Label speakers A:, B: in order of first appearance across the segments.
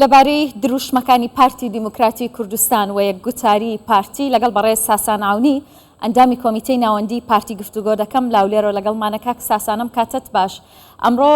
A: لەبارەی دروشمەکانی پارتی دیموکراتی کوردستان و یەکگوتاری پارتی لەگەڵ بەڕێز ساسان عەونی ئەندامی کۆمیتەی ناوەندی پارتی گفتوگۆ دەکەم لاولێرۆ لەگەڵمانە کاک ساسانم کاتت باش ئەمڕۆ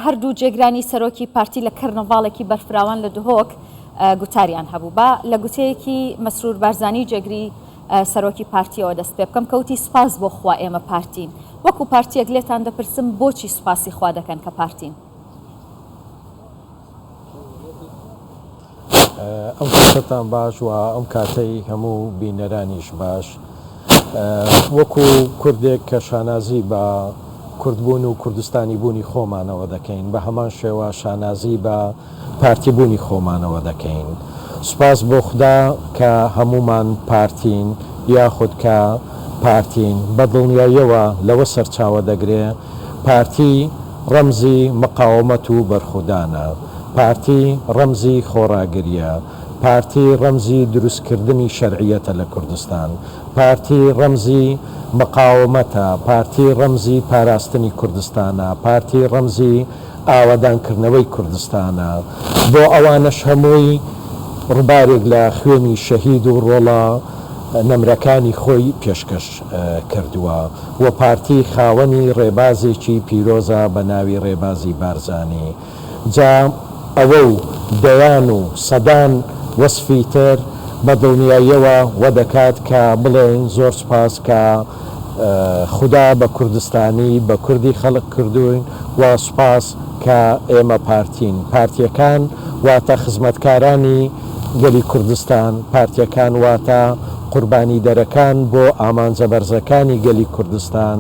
A: هەردوو جێگرانی سەرۆکی پارتی لە کەرنەڤاڵێکی بەرفراوان لە دهۆک گوتاریان هەبوو با لە گوتەیەکی مەسرور بارزانی جێگری سەرۆکی پارتیەوە دەست پێ بکەم کەوتی سوپاس بۆ خوا ئێمە پارتین وەکو پارتیەک لێتان دەپرسم بۆچی سوپاسی خوا دەکەن کە پارتین؟
B: ئەم کاتەتان باش و ئەم کاتەی هەموو بینەرانیش باش. وەکو کوردێک کە شانازی بە کوردبوون و کوردستانی بوونی خۆمانەوە دەکەین، بە هەمان شێوە شانازی بە پارتی بوونی خۆمانەوە دەکەین. سوپاس بۆ خودا کە هەموومان پارتین یاخود کە پارتین، بە دڵنیاییەوە لەوە سەرچاوە دەگرێ پارتی ڕەمزی مقاومەت و بەرخودانە. پارتی ڕەمزی خۆڕاگرییە. پارتی ڕەمزی دروستکردنی شەرعیەتە لە کوردستان. پارتی ڕەمزی مقاومەتە. پارتی ڕەمزی پاراستنی کوردستانە. پارتی ڕەمزی ئاوەدانکردنەوەی کوردستانە. بۆ ئەوانەش هەمووی ڕووبارێک لە خوێنی شەهید و ڕۆڵە نەمرەکانی خۆی پێشکەش کردووە و پارتی خاوەنی ڕێبازێکی پیرۆزە بە ناوی ڕێبازی بارزانی. جا ئەوە و دەیان و سەدان وەسفی تر بە دڵنیاییەوە وە دەکات کە بڵێین زۆر سوپاس کە خودا بە کوردستانی بە کوردی خەلق کردووین و سوپاس کە ئێمە پارتین. پارتیەکان واتە خزمەتکارانی گەلی کوردستان، پارتیەکان واتە قوربانیدەرەکان بۆ ئامانجە بەرزەکانی گەلی کوردستان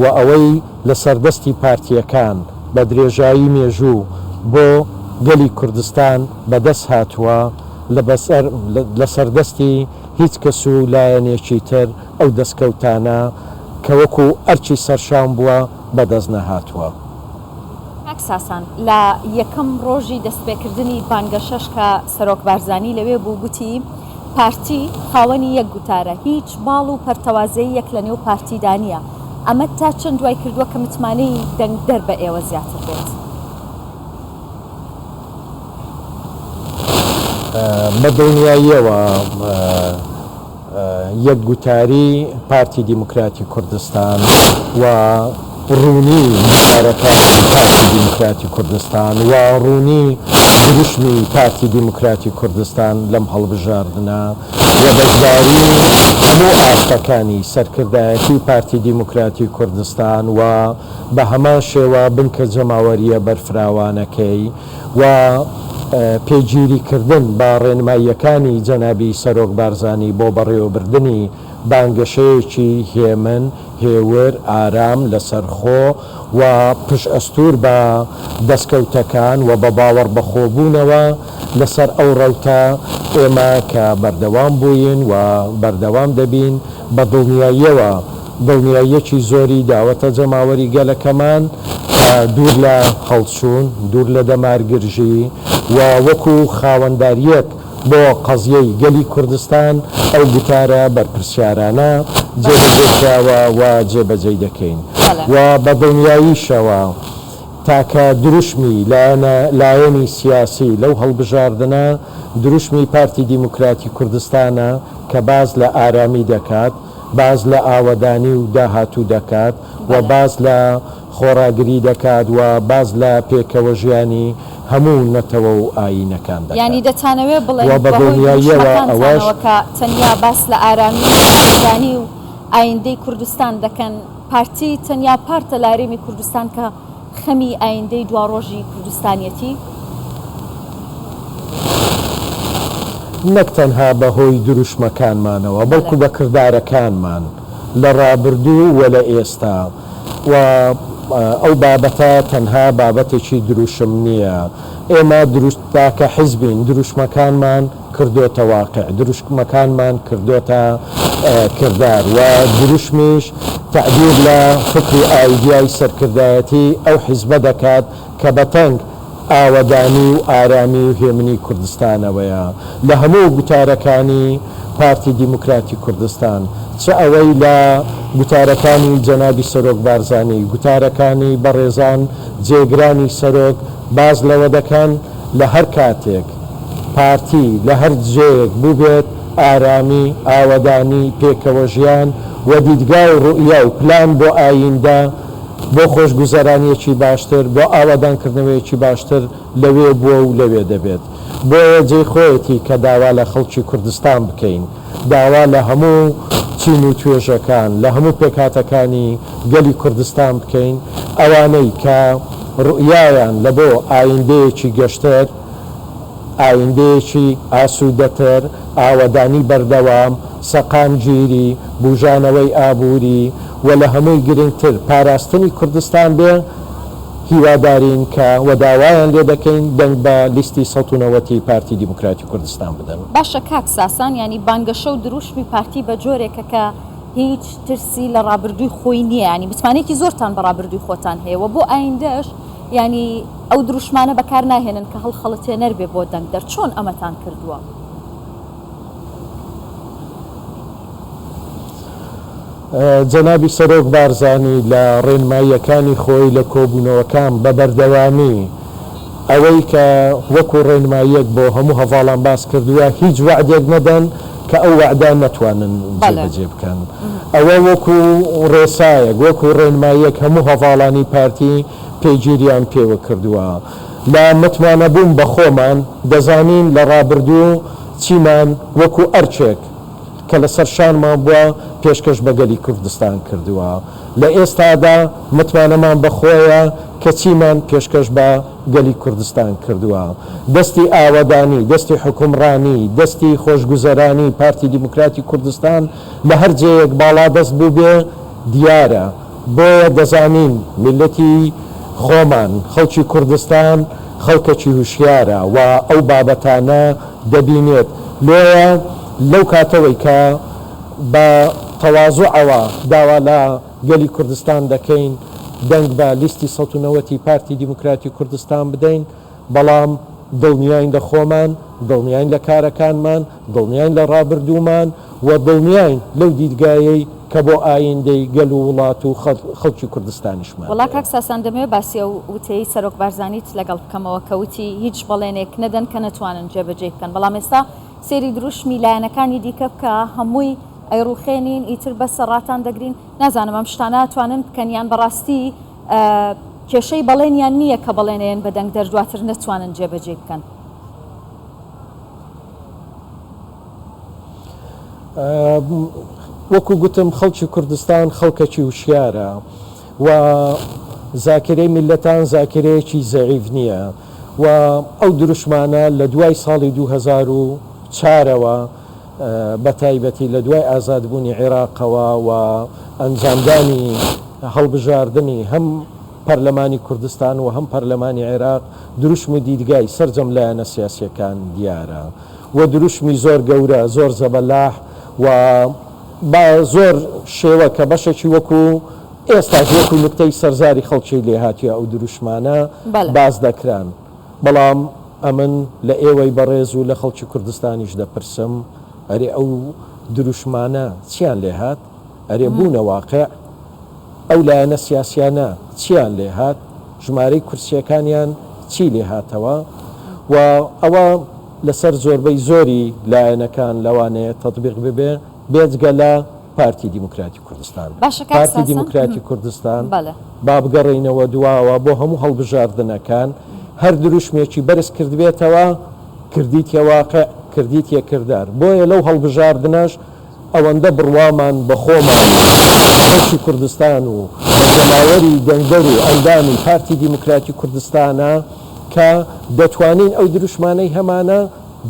B: و ئەوەی لەسەر دەستی پارتییەکان بە درێژایی مێژوو بۆ گەلی کوردستان بەدەست هاتووە، لەسەر دەستی هیچ کەس و لایەنێکی تر ئەو دەستکەوتانە کە وەکو ئەرکی سەرشان بووە بەدەست نەهاتووە.
A: کاک ساسان، لە یەکەم ڕۆژی دەستپێکردنی بانگەشەش کە سەرۆک بارزانی لەوێ بوو گوتی، پارتی خاوەنی یەک گوتارە، هیچ باڵ و پەرتەوازەییەک لە نێو پارتیدا نییە، ئەمە تا چەند وای کردووە کە متمانەی دەنگدەر بە ئێوە زیاتر بێت؟
B: بە دڵنیاییەوە یەک گوتاری پارتی دیموکراتی کوردستان و ڕوونی گوتارەکانی پارتی دیموکراتی کوردستان و ڕوونی دروشمی پارتی دیموکراتی کوردستان لەم هەڵبژاردنە و بەشداری هەموو ئاستەکانی سەرکردایەتی پارتی دیموکراتی کوردستان و بە هەمان شێوە بنکە جەماوەرییە بەرفراوانەکەی و پێگیری کردن بە ڕێنماییەکانی جەنابی سەرۆک بارزانی بۆ بەڕێوەبردنی بانگەشەیەکی هێمن، هێور، ئارام، لەسەرخۆ و پشتئەستوور بە دەستکەوتەکان و بە باوەڕبەخۆبوونەوە لەسەر ئەو ڕەوتە ئێمە کە بەردەوام بووین و بەردەوام دەبین بە دڵنیاییەوە دڵنیاییەکی زۆری داوەتە جەماوەری گەلەکەمان کە دوور لە هەڵچوون، دوور لە دەمارگرژی و وەکو خاوەندارییەک بۆ قەزیەی گەلی کوردستان ئەو گوتارە بەرپرسیارانە جێبەجێ کراوە و جێبەجێی دەکەین و بە دڵنیاییشەوە تاکە دروشمی لایەنە لایەنی سیاسی لەو هەڵبژاردنە دروشمی پارتی دیموکراتی کوردستانە کە باس لە ئارامی دەکات، باس لە ئاوەدانی و داهاتوو دەکات و باس لە خۆڕاگری دەکات و باس لە پێکەوەژیانی هەموو نەتەوە و ئایینەکان
A: یانی
B: دەکات
A: دەتانەوێ
B: و
A: بڵێن
B: بە
A: بەهۆی
B: دڵنیاییەوە ئەوەش
A: دروشمەکانتانەوە کە تەنیا باس لە ئارامی و ئاوەدانی و ئایندەی کوردستان دەکەن، پارتی تەنیا پارتە لە هەرێمی کوردستان کە خەمی ئایندەی دواڕۆژی کوردستانیەتی؟
B: نەک تەنها بە هۆی دروشمەکانمانەوە، بەڵکو بە کردارەکانمان لە ڕابردوو و لە ئێستا و ئەو بابەتە تەنها بابەتێکی دروشم نییە. ئێمە تاکە حیزبین دروشمەکانمان کردۆتە واقع، دروشمەکانمان کردۆتە کردار و دروشمیش تەعبیر لە فکر و ئایدیای سەرکردایەتی ئەو حیزبە دەکات کە بە تەنگ ئاوەدانی و ئارامی و هێمنی کوردستانەوەیە لە هەموو گوتارەکانی پارتی دیموکراتی کوردستان، چ ئەوەی لە گوتارەکانی جەنابی سەرۆک بارزانی، گوتارەکانی بەڕێزان جێگرانی سەرۆک باس لەوە دەکەن لە هەر کاتێک. پارتی لە هەر جێیەک بووبێت ئارامی، ئاوەدانی، پێکەوەژیان و دیدگا و ڕوئیا و پلان بۆ ئاییندە، بۆ خۆشگوزەرانییەکی باشتر، بۆ ئاوەدانکردنەوەیەکی باشتر لەوێ بووە و لەوێ دەبێت. بۆیە جێی خۆیەتی کە داوا لە خەڵکی کوردستان بکەین، داوا لە هەموو چین و توێژەکان، لە هەموو پێکهاتەکانی گەلی کوردستان بکەین، ئەوانەی کە ڕوئیایان لە بۆ ئایندەیەکی گەشتر، ئایندەیەکی ئاسوودەتر، ئاوەدانی بەردەوام، سەقامگیری، بوژانەوەی ئابووری و لە هەمووی گرنگتر پاراستنی کوردستان بێ، هیوادارین کە و داوایان لێ دەکەین دەنگ بە لیستی 190 ی پارتی دیموکراتی کوردستان بدەن.
A: باشە کاک ساسان یانی بانگەشە و دروشمی پارتی بە جۆرێکە کە هیچ ترسی لە ڕابردووی خۆی نییە یانی متمانەیەکی زۆرتان بە ڕابردووی خۆتان هەیە و بۆ ئایندەش یانی ئەو دروشمانە بەکار ناهێنن کە هەڵخەڵەتێنەر بێ بۆ دەنگدەر چۆن ئەمەتان کردووە؟
B: جەنابی سەرۆک بارزانی لە ڕێنماییەکانی خۆی لە کۆبوونەوەکان بە بەردەوامی ئەوەی کە وەکو ڕێنماییەک بۆ هەموو هەڤاڵان باس کردووە هیچ وەعدێک نەدەن کە ئەو وەعدە نەتوانن جێبەجێ بکەن. ئەوە وەکو ڕێسایەک وەکو ڕێنماییەک هەموو هەڤاڵانی پارتی پێگیریان پێوە کردووە. لە متمانەبوون بە خۆمان دەزانین لە ڕابردوو چیمان وەکو ئەرکێک کە لەسەر شانمان بووە پێشکەش بە گەلی کوردستان کردووە. لە ئێستادا متمانەمان بە خۆیە کە چیمان پێشکەش بە گەلی کوردستان کردووە. دەستی ئاوەدانی، دەستی حوکمڕانی، دەستی خۆشگوزەرانی پارتی دیموکراتی کوردستان لە هەر جێیەک باڵادەست بووبێ دیارە. بۆیە دەزانین میللەتی خۆمان، خەڵکی کوردستان خەڵکەکی هوشیارە و ئەو بابەتانە دەبینێت. لۆیە لەو کاتەوەی کە بە تەوازوعەوە داوا لە گەلی کوردستان دەکەین دەنگ بە لیستی 190 ی پارتی دیموکراتی کوردستان بدەین، بەڵام دڵنیاین لە خۆمان، دڵنیاین لە کارەکانمان، دڵنیاین لە ڕابردوومان و دڵنیاین لەو دیدگایەی کە بۆ ئایندەی گەل و وڵات و خەڵکی کوردستانیشمان
A: وەڵا
B: هەیە.
A: کاک ساسان دەمەوێ باسی ئەو وتەیەی سەرۆک بارزانیت لەگەڵ بکەمەوە کە وتی هیچ بەڵێنێک نەدەن کە نەتوانن جێبەجێی بکەن بەڵام ئێستا سەیری دروشمی لایەنەکانی دیکە بکە هەمووی ئەیڕوخێنین ئیتر بەسە ڕاتان دەگرین نازانم ئەم شتانە ئەتوانن بکەن یان بەڕاستی کێشەی بەڵێنیان نییە کە بەڵێنەیەن بە دەنگدەر دواتر نەتوانن جێبەجێی بکەن.
B: وەکو گوتم خەڵکی کوردستان خەڵکەکی وشیارە و زاکرەی میللەتان زاکرەیەکی زەعیف نییە و ئەو دروشمانە لە دوای ساڵی 2004ەوە بە تایبەتی لە دوای ئازادبوونی عێراقەوە و ئەنجامدانی هەڵبژاردنی هەم پەرلەمانی کوردستان و هەم پەرلەمانی عێراق دروشم و دیدگای سەرجەم لایەنە سیاسییەکان دیارە و دروشمی زۆر گەورە، زۆر زەبەلاح و بە زۆر شێوە کە بەشێکی وەکو ئێستاش وەکو نوکتەی سەرزاری خەڵکی لێهاتووە ئەو دروشمانە باس دەکران. بەڵام ئەمن لە ئێوەی بەڕێز و لە خەڵکی کوردستانیش دەپرسم ئەرێ ئەو دروشمانە چیان لێهات؟ ئەرێ بوونە واقع؟ ئەو لایەنە سیاسیانە چیان لێهات؟ ژمارەی کورسیەکانیان چی لێهاتەوە؟ و ئەوە لەسەر زۆربەی زۆری لایەنەکان لەوانەیە تەتبیق ببێ بێجگە لە پارتی دیموکراتی کوردستان.
A: باشە کاک
B: پارتی
A: ساسان
B: دیموکراتی کوردستان
A: بەڵێ.
B: با بگەڕێینەوە دواوە بۆ هەموو هەڵبژاردنەکان هەر دروشمێکی بەرز کردبێتەوە کردیتیە واقع کردیتیە کردار بۆیە لەو هەڵبژاردنەش ئەوەندە بڕوامان بە خۆمان و بە خەڵکی کوردستان و بە جەماوەری دەنگدەر و ئەندامی پارتی دیموکراتی کوردستانە کە دەتوانین ئەو دروشمانەی هەمانە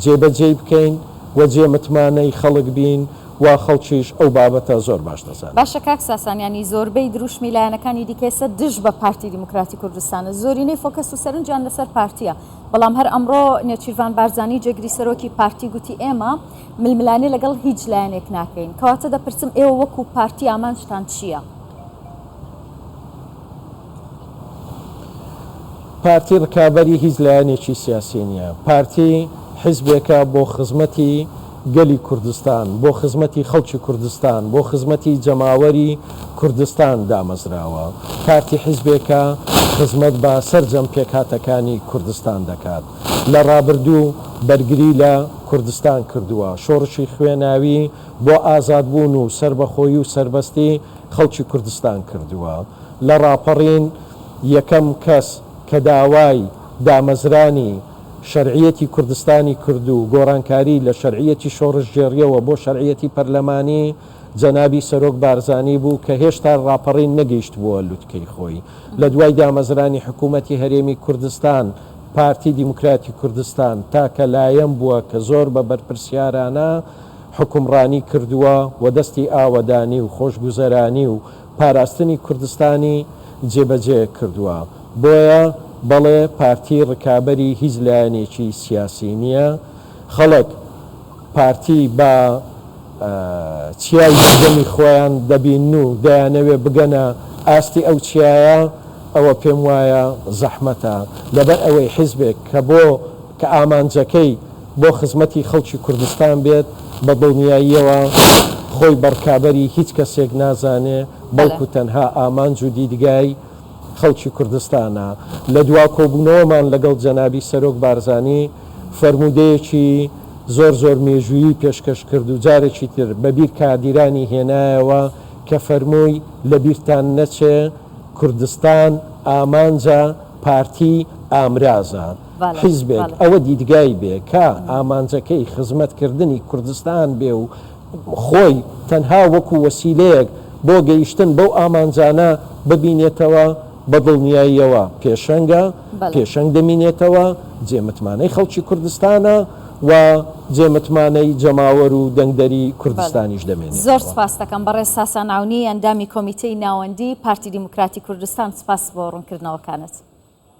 B: جێبەجێی بکەین و جێ متمانەی خەڵک بین و خەڵکیش ئەو بابەتە زۆر باش دەزانێت.
A: باشە کاک ساسان یانی زۆربەی دروشمی لایەنەکانی دیکە ئێستا دژ بە پارتی دیموکراتی کوردستانە زۆرینەی فۆکەس و سەرنجیان لەسەر پارتیە بەڵام هەر ئەمڕۆ نێچیرڤان بارزانی جێگری سەرۆکی پارتی گوتی ئێمە ململانێ لەگەڵ هیچ لایەنێک ناکەین. کەواتە دەپرسم ئێوە وەکو پارتی ئامانجتان چییە؟
B: پارتی ڕکابەری هیچ لایەنێکی سیاسی نییە. پارتی حیزبێکە بۆ خزمەتی گەلی کوردستان، بۆ خزمەتی خەڵکی کوردستان، بۆ خزمەتی جەماوەری کوردستان دامەزراوە. پارتی حیزبێکە خزمەت بە سەرجەم پێکهاتەکانی کوردستان دەکات. لە ڕابردوو بەرگری لە کوردستان کردووە، شۆڕشی خوێناوی بۆ ئازادبوون و سەربەخۆیی و سەربەستی خەڵکی کوردستان کردووە. لە ڕاپەڕین یەکەم کەس کە داوای دامەزرانی شەرعیەتی کوردستانی کرد و گۆڕانکاری لە شەرعیەتی شۆڕشگێڕیەوە بۆ شەرعیەتی پەرلەمانی جەنابی سەرۆک بارزانی بوو کە هێشتا ڕاپەڕین نەگەیشتبووە لوتکەی خۆی. لە دوای دامەزرانی حکوومەتی هەرێمی کوردستان، پارتی دیموکراتی کوردستان تاکە لایەن بووە کە زۆر بە بەرپرسیارانە حوکمڕانی کردووە و دەستی ئاوەدانی و خۆشگوزەرانی و پاراستنی کوردستانی جێبەجێ کردووە. بۆیە بەڵێ پارتی ڕکابەری هیچ لایەنێکی سیاسی نییە. خەڵک پارتی بە چیای بەردەمی خۆیان دەبینن و دەیانەوێ بگەنە ئاستی ئەو چیایە، ئەوە پێم وایە زەحمەتە. لەبەر ئەوەی حیزبێک کە بۆ کە ئامانجەکەی بۆ خزمەتی خەڵکی کوردستان بێت، بە دڵنیاییەوە خۆی بە ڕکابەری هیچ کەسێک نازانێ، بەڵکو تەنها ئامانج و دیدگای خەڵکی کوردستانە. لە دوا کۆبوونەوەمان لەگەڵ جەنابی سەرۆک بارزانی فەرموودەیەکی زۆر زۆر مێژوویی پێشکەش کرد و جارێکی تر بە بیر کادیرانی هێنایەوە کە فەرمووی لە بیرتان نەچێ کوردستان ئامانجە، پارتی ئامرازە. حیزبێک ئەوە دیدگای بێ کە ئامانجەکەی خزمەت کردنی کوردستان بێ و خۆی تەنها وەکو وەسیلەیەک بۆ گەیشتن بەو ئامانجانە ببینێتەوە، بە دڵنیاییەوە پێشەنگە، پێشەنگ دەمینێتەوە، جێ متمانەی خەڵکی کوردستانە و جێ متمانەی جەماوەر و دەنگدەری کوردستانیش دەمێنێتەوە.
A: زۆر سوپاست دەکەم بەڕێز ساسان عەونی ئەندامی کۆمیتەی ناوەندی پارتی دیموکراتی کوردستان سوپاس بۆ ڕوونکردنەوەکانت.